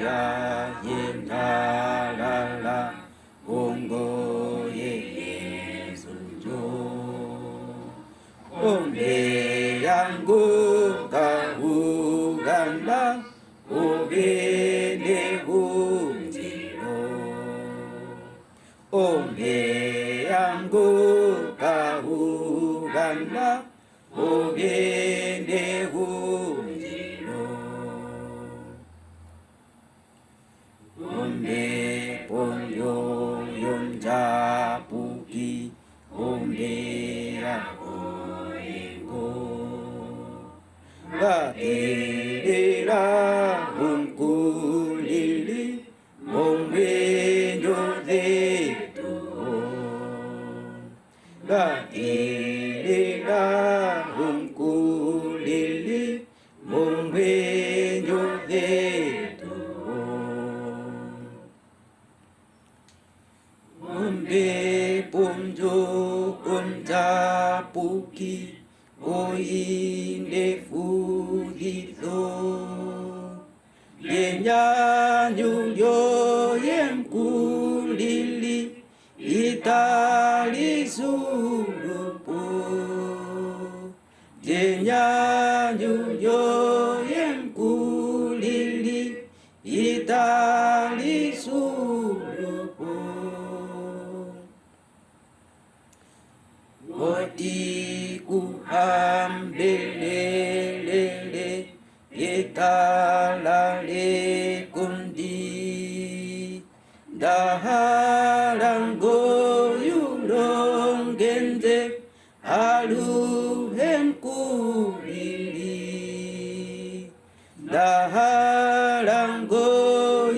ya yendalala ongoye Yesu Ombe yangu kauganda ubene bunjiro Ombe yangu kauganda ubene bunjiro Ombe ponyo yonjapuki ombe yagoengo Ngatelela unkulili mongwenyo zetu Ngatelela unkulili mongwenyo zetu Ombe ponjo onjapuki oine fulizo Yenyanyu yoyemkulili italisurupo Yenyanyu yoyemkulili italisurupo Oti kuhambelelele etalale kundi Ndahalango yulongenze aluhemkulili Ndahalango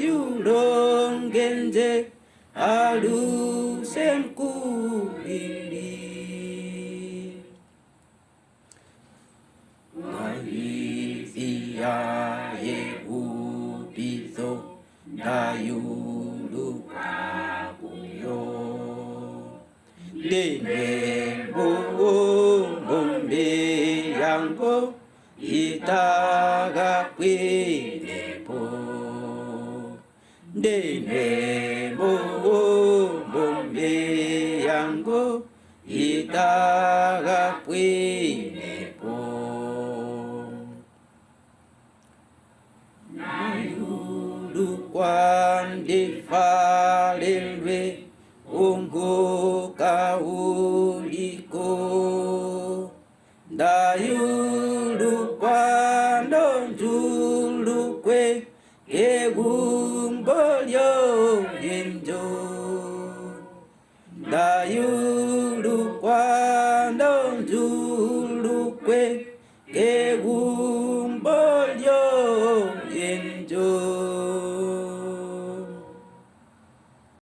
yulongenze alusemkulili Naizia yeupitho ndayulukakuyo Ndine yango itagakwinepo Ndine mbombe yango itagakwinepo Nayulukwandifalelwe unguka uliko Ndayulukwandonjulukwe egumbolyo yenjo Ndayulukwandonjulukwe egumbolyo